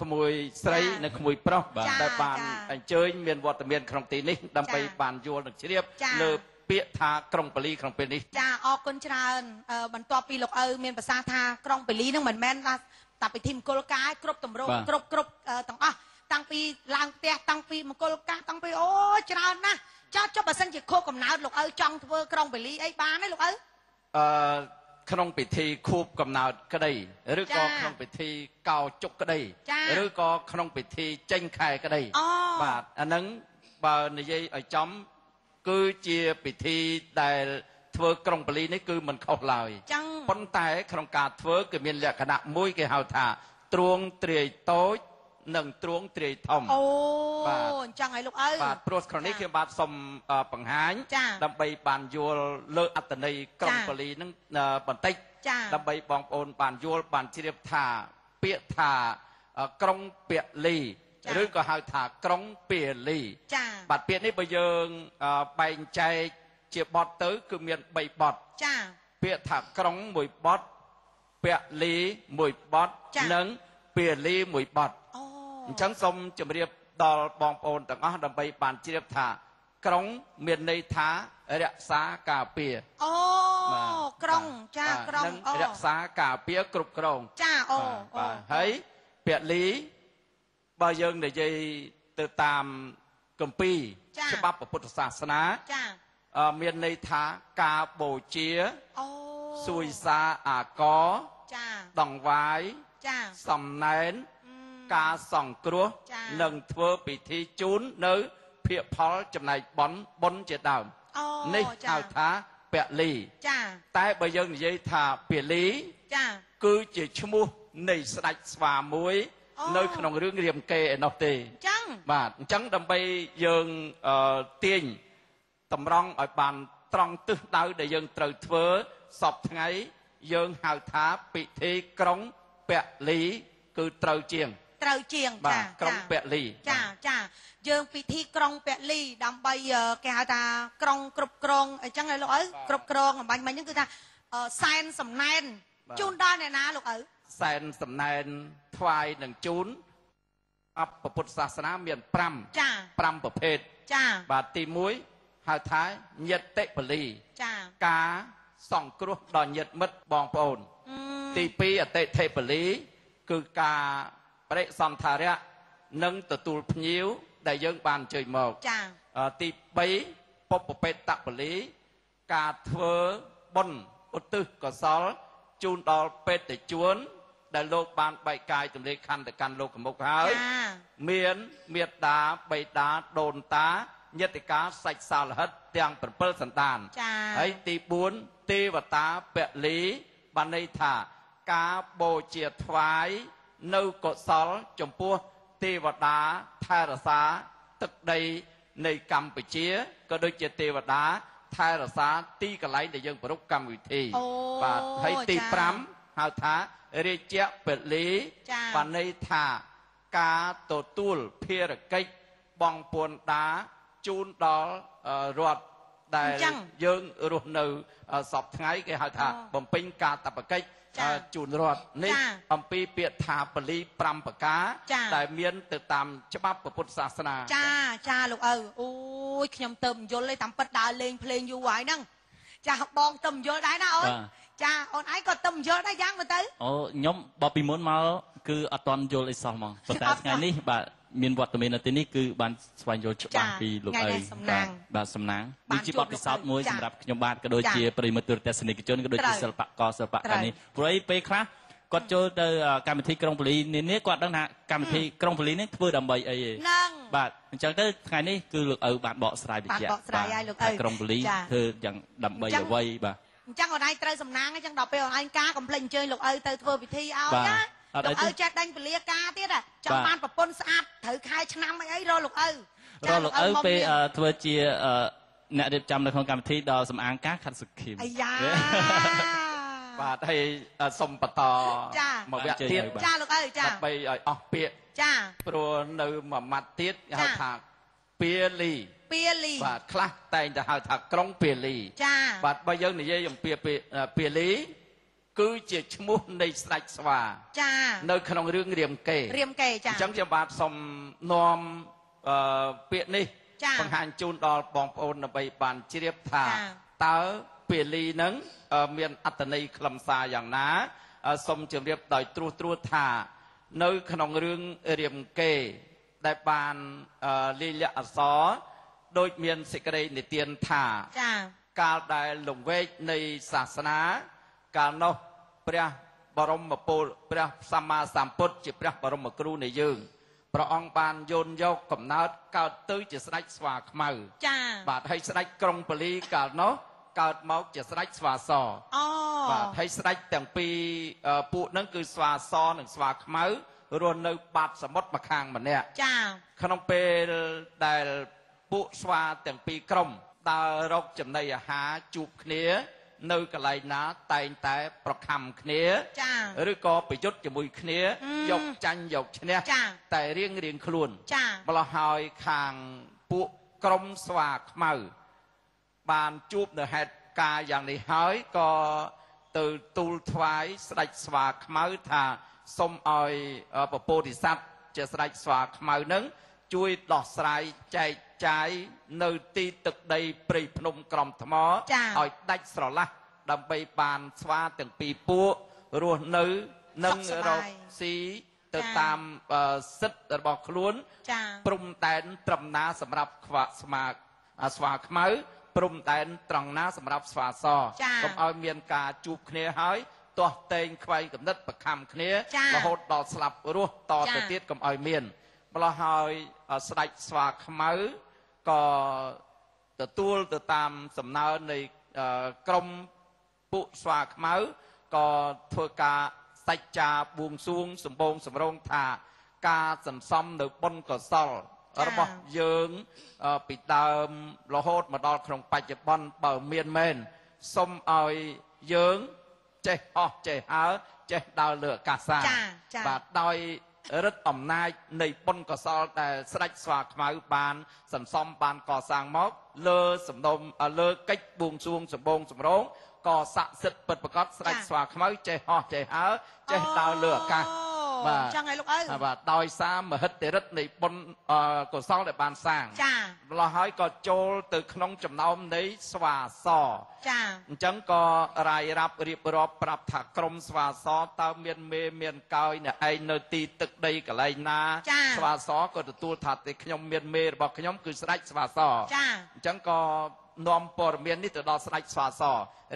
ក្មួយស្រីនិងក្មួយប្រុសដែលបានអញ្ជើញមានវត្តមានក្នុងទីនេះដើម្បីបានយល់និងជ្រាបលើពាក្យថាក្រុងបាលីក្នុងពេលនេះចាអរគុណច្រើនបន្ទាប់ពីលោកឪមានប្រសាសន៍ថាក្រុងបាលីនឹងមិនមែនថាតែពិធីមង្គលការគ្រប់ទម្រង់គ្រប់ទាំងអស់តាំងពីឡើងផ្ទះតាំងពីមង្គលការតាំងពីអូច្រើនណាស់ចុះបើសិនជាខួបកំណើតលោកឪចង់ធ្វើក្រុងបាលីអីបានទេលោកឪក្នុងពិធីខួបកំណើតក្តីឬក៏ក្នុងពិធីកោជុកក្តីឬក៏ក្នុងពិធីចេញខែក្តីបាទអាហ្នឹងបើនិយាយឲ្យចំគឺជាពិធីដែលធ្វើក្រុងបាលីនេះគឺមិនខុសឡើយប៉ុន្តែក្នុងការធ្វើគឺមានលក្ខណៈមួយគេហៅថាទ្រង់ទ្រាយតូចនិងទ្រង់ទ្រាយធំអូអញ្ចឹងហើយលោកឪបាទព្រោះក្នុងនេះខ្ញុំបាទសូមបង្ហាញដើម្បីបានយល់លើអត្ថន័យក្រុងបាលីនឹងបន្តិចដើម្បីបងប្អូនបានយល់បានជ្រាបថាពាក្យថាក្រុងពលីឬក៏ហៅថាក្រុងពាលីបាទពាក្យនេះបើយើងបែងចែកជាបទទៅគឺមាន3បទចាពាក្យថាក្រុងមួយបទពលីមួយបទនិងពាលីមួយបទអញ្ចឹងសូមជម្រាបដល់បងប្អូនទាំងអស់ដើម្បីបានជ្រាបថាក្រុងមានន័យថារក្សាការពារអូក្រុងចាក្រុងនិងរក្សាការពារគ្រប់គ្រងចាអូបាទហើយពលីបើយើងនិយាយទៅតាមគម្ពីរច្បាប់ពុទ្ធសាសនាចាមានន័យថាការបូជាអូសួយសាអាកចាដង្វាយចាសំណែនការសង្គ្រោះនិងធ្វើពិធីជូននៅភាគផលចំណែកបុណ្យជាដើមនេះហៅថាពលីចាតែបើយើងនិយាយថាពលីចាគឺជាឈ្មោះនៃស្ដេចស្វាមួយនៅក្នុងរឿងរាមកេរ្តិ៍ឯណោះទេចឹងបាទអញ្ចឹងដើម្បីយើងទាញតម្រង់ឲ្យបានត្រង់ទិសដៅដែលយើងត្រូវធ្វើសពថ្ងៃយើងហៅថាពិធីក្រុងពលីគឺត្រូវជាងចាក្រុងពលីចាចាយើងពិធីក្រុងពលីដើម្បីគេហៅថាក្រុងគ្រប់គ្រងអញ្ចឹងលោកឪគ្រប់គ្រងអំបញ្ញមិញហ្នឹងគឺថាសែនសំណែនជូនដល់អ្នកណាលោកឪសែនសំណែនថ្វាយនឹងជូនអបពុទ្ធសាសនាមាន5ចា5ប្រភេទចាបាទទី1ហៅថាញាតិពលីចាការសង្គ្រោះដល់ញាតិមិត្តបងប្អូនទី2អតិថិពលីគឺការបរិសន្ធារៈនិងទទួលភ្ញៀវដែលយើងបានអញ្ជើញមកចាទី3បុព្វបេតពលីការធ្វើបុណ្យឧទ្ទិសកុសលជូនដល់បេតិជនដែលលោកបានបែកកាយទម្លាយខណ្ឌទៅកាន់លោកមុខហើយមានមេត្តាបិតាដូនតាញាតិកាសាច់សាលហិតទាំង7សន្តានហើយទី4ទេវតាពលីបានន័យថាការបូជាថ្វាយនៅកុសលចំពោះទេវតាថែរក្សាទឹកដីនៃកម្ពុជាក៏ដូចជាទេវតាថែរក្សាទីកន្លែងដែលយើងប្រារព្ធកម្មវិធីបាទហើយទី5ហៅថារាជពលីបានន័យថាការទទួលភារកិច្ចបងពន្ធដាជូនដល់រដ្ឋដែលយើងរស់នៅសពថ្ងៃគេហៅថាបំពេញការតបកិច្ចជូនរដ្ឋនេះអំពីពាក្យថាពលី5ប្រការដែលមានទៅតាមច្បាប់ពុទ្ធសាសនាចាចាលោកឪអូយខ្ញុំទៅយល់ទេតាមពិតដើរលេងភ្លេងយូរហើយហ្នឹងចាបងទៅយល់ដែរណាអូនចាអូនឯងក៏ទៅយល់ដែរយ៉ាងមើលទៅអូខ្ញុំបើពីមុនមកគឺអត់ទាន់យល់អីសោះហ្មងប៉ុន្តែថ្ងៃនេះបាទមានវត្តមាននៅទីនេះគឺបានស្វែងយល់ច្បាស់ពីលោកឪបាទសំណាងនេះជាបទពិសោធន៍មួយសម្រាប់ខ្ញុំបាទក៏ដូចជាប្រិយមិត្តទូរទស្សនិកជនក៏ដូចជាសិល្បករសិល្បករនេះព្រោះអីពេលខ្លះគាត់ចូលទៅកម្មវិធីក្រុងបាលីនានាគាត់ដឹងថាកម្មវិធីក្រុងបាលីនេះធ្វើដើម្បីអីឯងបាទអញ្ចឹងទៅថ្ងៃនេះគឺលោកឪបានបកស្រាយបញ្ជាក់បកស្រាយឲ្យលោកឪក្រុងបាលីធ្វើយ៉ាងដើម្បីអ្វីបាទអញ្ចឹងអូនឯងត្រូវសំណាងអញ្ចឹងដល់ពេលអូនឯងការកំភ្លេចអញ្ជើញលោកឪទៅធ្វើពិធីឲ្យណាលោកឪចេះដេញពលាការទៀតចង់បានប្រពន្ធស្អាតត្រូវខែឆ្នាំអីអីរកលោកឪរកលោកឪពេលធ្វើជាអ្នករៀបចំនៅក្នុងកម្មវិធីដល់សំអាងការខាត់សុខីមអាយ៉ាបាទហើយសូមបន្តមកវគ្គទៀតចាលោកឪចាដើម្បីឲ្យអស់ពាក្យចាព្រោះនៅមួយម៉ាត់ទៀតហៅថាពាលីពាលីបាទខ្លះតែងតែហៅថាក្រុងពាលីចាបាទបើយើងនិយាយអំពីពាលី គឺជាឈ្មោះនៃស្ដេចស្វា ចា នៅក្នុងរឿងរាមកេរ្តិ៍ រាមកេរ្តិ៍ចា អញ្ចឹងខ្ញុំបាទសូមនាំពាក្យនេះ ចា បង្ហាញជូនដល់បងប្អូនដើម្បីបានជ្រាបថា ចា តើពាលីនឹងមានអត្ថន័យខ្លឹមសារយ៉ាងណាសូមជម្រាបដោយត្រួសត្រាសថានៅក្នុងរឿងរាមកេរ្តិ៍ដែលបានលាយលក្ខណ៍អក្សរដូចមានសេចក្តីនិទានថា ចា កាលដែលលង្វែកនៃសាសនាកាលនោះព្រះបរមពលព្រះសម្មាសម្ពុទ្ធជាព្រះបរមគ្រូនៃយើងព្រះអង្គបានយោនយកកំណើតកើតទៅជាស្ដេចស្វាខ្មៅ ចា បាទហើយស្ដេចក្រុងបាលីកាលនោះកើតមកជាស្ដេចស្វាស អូ បាទហើយស្ដេចទាំងពីរពួកហ្នឹងគឺស្វាសនិងស្វាខ្មៅរស់នៅបាតសមុទ្រម្ខាងម្នាក់ ចា ក្នុងពេលដែលពួកស្វាទាំងពីរក្រុមដើររកចំណីអាហារជួបគ្នានៅកន្លែងណាតែងតែប្រខំគ្នា ចា ឬក៏ប្រយុទ្ធជាមួយគ្នាយកចាញ់យកឈ្នះ ចា តែរៀងរៀងខ្លួន ចា ម្ល៉េះហើយខាងពួកក្រុមស្វាខ្មៅបានជួបនៅហេតុការណ៍យ៉ាងនេះហើយក៏ទៅទូលថ្វាយស្ដេចស្វាខ្មៅថាសូមឲ្យពពោធិសត្វជាស្ដេចស្វាខ្មៅនឹងជួយដោះស្រាយចែកចាយនៅទីទឹកដីព្រៃភ្នំក្រំថ្ម ចា ឲ្យដាច់ស្រឡះដើម្បីបានស្វាទាំងពីរពួករស់នៅនិងរកស៊ីទៅតាមសិទ្ធិរបស់ខ្លួន ចា ព្រំដែនត្រឹមណាសម្រាប់ខ្វាក់ស្មាស្វាខ្មៅព្រំដែនត្រង់ណាសម្រាប់ស្វាស ចា កុំឲ្យមានការជួបគ្នាហើយទាស់តែងខ្វែងគំនិតប្រខំគ្នា ចា រហូតដល់ស្លាប់រស់ត ចា ទៅទៀតកុំឲ្យមានម្ល៉េះហើយស្ដេចស្វាខ្មៅក៏ទទួលទៅតាមសំណើនៃក្រុមពួកស្វាខ្មៅក៏ធ្វើការសច្ចាបួងសួងសម្បងសម្រងថាការសន្សំនៅបុណ្យកុសល ចា របស់យើងពីដើមរហូតមកដល់ក្នុងបច្ចុប្បន្នបើមានមែនសូមឲ្យយើងចេះអស់ចេះហើរចេះដើរលើអាកាស ចាចា បាទដោយឫទ្ធិអំណាចនៃបុណ្យកុសលដែលស្ដេចស្វាខ្មៅបានសន្សំបានកសាងមកលើសំណុំលើកិច្ចបួងសួងសម្បងសម្រងក៏ស័ក្តិសិទ្ធិពិតប្រាកដស្ដេចស្វាខ្មៅចេះហោះចេះហើរចេះដើរលើអាកាសបាទ អញ្ចឹងហើយលោកឪ បាទដោយសារមហិទ្ធិឫទ្ធិនៃបុណ្យកុសលដែលបានសាង ចា ម្ល៉េះហើយក៏ចូលទៅក្នុងចំណោមនៃស្វាស ចា អញ្ចឹងក៏រាយរាប់រៀបរាប់ប្រាប់ថាក្រុមស្វាសតើមានមេមានកោយអ្នកឯងនៅទីទឹកដីកន្លែងណា ចា ស្វាសក៏ទទួលថាទេខ្ញុំមានមេរបស់ខ្ញុំគឺស្ដេចស្វាស ចា អញ្ចឹងក៏នាំព័ត៌មាននេះទៅដល់ស្ដេចស្វាស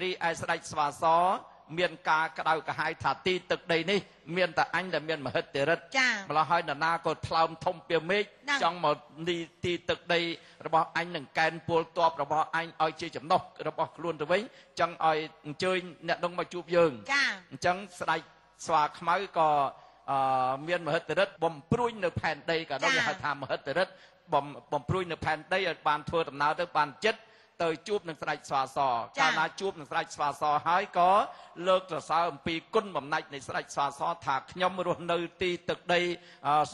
រីឯស្ដេចស្វាសមានការក្តៅក្រហាយថាទីទឹកដីនេះមានតែអញដែលមានមហិទ្ធិឫទ្ធិ ចា ម្ល៉េះហើយនរណាក៏ថ្លើមធំពីមេឃ ហ្នឹង ចង់មកនីទីទឹកដីរបស់អញនឹងកែនពលទ័ពរបស់អញឲ្យជាចំណុះរបស់ខ្លួនទៅវិញចង់ឲ្យអញ្ជើញអ្នកនោះមកជួបយើង ចា អញ្ចឹងស្ដេចស្វាខ្មៅក៏មានមហិទ្ធិឫទ្ធិបំព្រួញនៅផែនដីក៏ដូចគេហៅថាមហិទ្ធិឫទ្ធិបំព្រួញនៅផែនដីឲ្យបានធ្វើដំណើរទៅបានចិត្តទៅជួបនឹងស្ដេចស្វាសកាលណាជួបនឹងស្ដេចស្វាសហើយក៏លើកសរសើរអំពីគុណបំណាច់នៃស្ដេចស្វាសថាខ្ញុំរស់នៅទីទឹកដី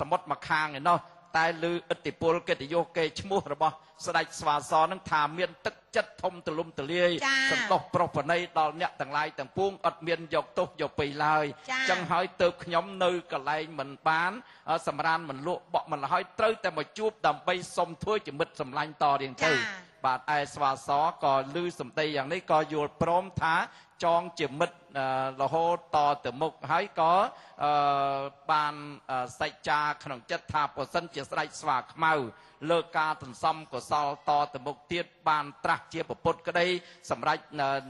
សមុទ្រម្ខាងឯណោះតែលើឥទ្ធិពលកិត្តិយសគេឈ្មោះរបស់ស្ដេចស្វាសនឹងថាមានទឹកចិត្តធំទូលំទូលាយ ចា សន្តោសប្រុសប្រណីដល់អ្នកទាំងឡាយទាំងពួងអត់មានយកទោសយកពៃឡើយ ចា ចឹងហើយទៅខ្ញុំនៅកន្លែងមិនបានសម្រានមិនលក់បក់មិនហើយត្រូវតែមកជួបដើម្បីសុំធ្វើជាមិត្តសម្លាញ់តរៀងទៅ ចា បាទឯស្វាសក៏ឮសម្ដីយ៉ាងនេះក៏យល់ព្រមថាចងជាមិត្តរហូតតទៅមុខហើយក៏បានសច្ចាក្នុងចិត្តថាបើសិនជាស្ដេចស្វាខ្មៅលើការសន្សំកុសលតទៅមុខទៀតបានត្រាស់ជាពុទ្ធក្តីសម្រេច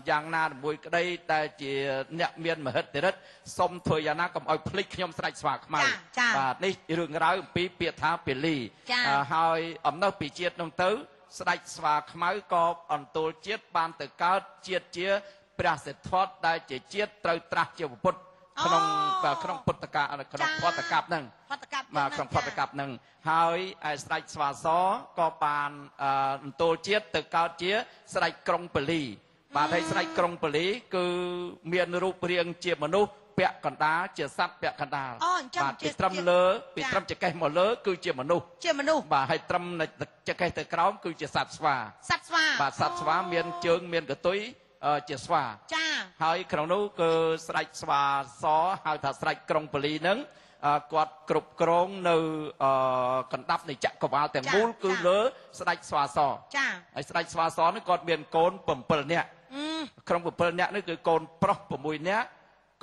យ៉ាងណាមួយក្តីដែលជាអ្នកមានមហិទ្ធិឫទ្ធិសូមធ្វើយ៉ាងណាកុំឲ្យភ្លេចខ្ញុំស្ដេចស្វាខ្មៅ ចា បាទនេះរឿងរ៉ាវអំពីពាក្យថាពាលី ចា ហើយអំណោះពីជាតិនោះទៅស្ដេចស្វាខ្មៅក៏អន្ទោលជាតិបានទៅកើតជាតិជាព្រះសិទ្ធត្ថដែលជាជាតិត្រូវត្រាស់ជាពុទ្ធក្នុងក្នុងពុទ្ធកាក្នុងផតកັບហ្នឹង ផតកັບ បាទក្នុងផតកັບហ្នឹងហើយឯស្ដេចស្វាសក៏បានអន្ទោលជាតិទៅកើតជាស្ដេចក្រុងបាលីបាទហើយស្ដេចក្រុងបាលីគឺមានរូបរាងជាមនុស្សពាក់កណ្ដាលជាសត្វពាក់កណ្ដាល អូអញ្ចឹង បាទពីត្រឹមលើពីត្រឹមចង្កេះមកលើគឺជាមនុស្ស ជាមនុស្ស បាទហើយត្រឹមចង្កេះទៅក្រោមគឺជាសត្វស្វា សត្វស្វា បាទសត្វស្វាមានជើងមានកតុយ ជាស្វាចាហើយក្នុងនោះគឺស្ដេចស្វាសហៅថាស្ដេចក្រុងពលីនឹងគាត់គ្រប់គ្រងនៅកណ្ដាប់នៃចក្រវាលទាំងមូលគឺលើស្ដេចស្វាសចាហើយស្ដេចស្វាសនេះគាត់មានកូន7នាក់ក្នុង7នាក់នេះគឺកូនប្រុស6នាក់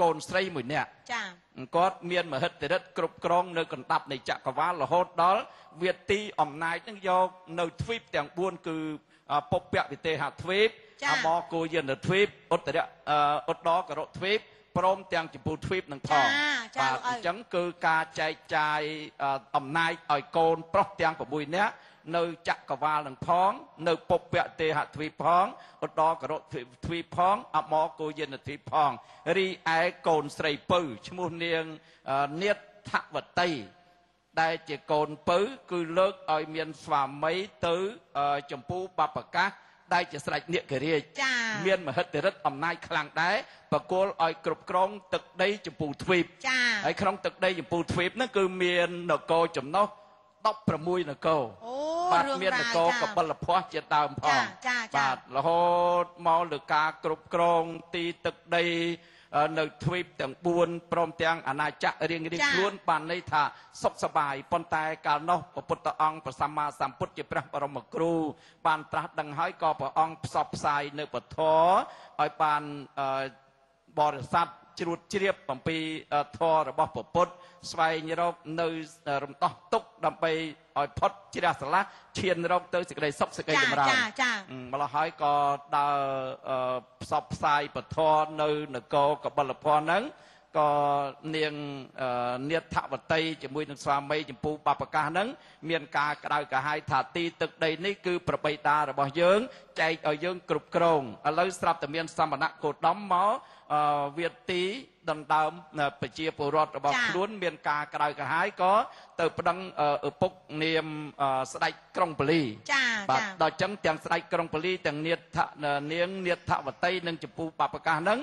កូនស្រី1នាក់ចាគាត់មានមហិទ្ធិឫទ្ធិគ្រប់គ្រងនៅកណ្ដាប់នៃចក្រវាលរហូតដល់វាទីអំណាចនឹងយកនៅទ្វីបទាំង4គឺពុព្វវិទេហទ្វីបអមគោយានទ្វីបឧត្តរឧត្តរករុទ្វីបព្រមទាំងចម្ពោះទ្វីបនឹងផងបាទអញ្ចឹងគឺការចែកចាយអំណាចឲ្យកូនប្រុសទាំង6នាក់នៅចក្រវាលនឹងផងនៅពុព្វទេហទ្វីបផងឧត្តរករុទ្វីបផងអមគោយានទ្វីបផងរីឯកូនស្រីពៅឈ្មោះនាងនាថវតីដែលជាកូនពៅគឺលើកឲ្យមានស្វាមីទៅចម្ពោះបព្វកាសដែលជាស្ដេចនាគរាជមានមហិទ្ធិឫទ្ធិអំណាចខ្លាំងដែរប្រគល់ឲ្យគ្រប់គ្រងទឹកដីចម្ពោះទ្វីបហើយក្នុងទឹកដីចម្ពោះទ្វីបហ្នឹងគឺមាននគរចំណុះ16នគរបាទមាននគរកបិលភ័ស្តុជាដើមផងបាទរហូតមកលើការគ្រប់គ្រងទីទឹកដីនៅទ្វីបទាំង4ព្រមទាំងអាណាចក្ររៀងៗខ្លួនបានន័យថាសុខសប្បាយប៉ុន្តែកាលនោះព្រះពុទ្ធអង្គព្រះសម្មាសម្ពុទ្ធជាព្រះបរមគ្រូបានត្រាស់ដឹងហើយក៏ព្រះអង្គផ្សព្វផ្សាយនៅពធឲ្យបានបរិស័ទជ្រួតជ្រាបអំពីធម៌របស់ព្រះពុទ្ធស្វែងរកនៅរំដោះទុក្ខដើម្បីឲ្យផុតជ្រះស្រឡះឈានរកទៅសេចក្តីសុខសេចក្តីចម្រើនម្ល៉េះហើយក៏ដើរផ្សព្វផ្សាយពធនៅនគរកបិលភ័ណ្ឌហ្នឹងក៏នាងនាថវតីជាមួយនឹងស្វាមីចម្ពោះបព្វកាសហ្នឹងមានការក្តៅក្រហាយថាទីទឹកដីនេះគឺប្របីតារបស់យើងចែកឲ្យយើងគ្រប់គ្រងឥឡូវស្រាប់តែមានសមណៈគោតមមកវាទីដណ្ដើមប្រជាពលរដ្ឋរបស់ខ្លួនមានការក្តៅក្រហាយក៏ទៅប្តឹងឪពុកនាមស្ដេចក្រុងពលីបាទដល់ចឹងទាំងស្ដេចក្រុងពលីទាំងនាងនាថវតីនិងចម្ពោះបព្វកាសហ្នឹង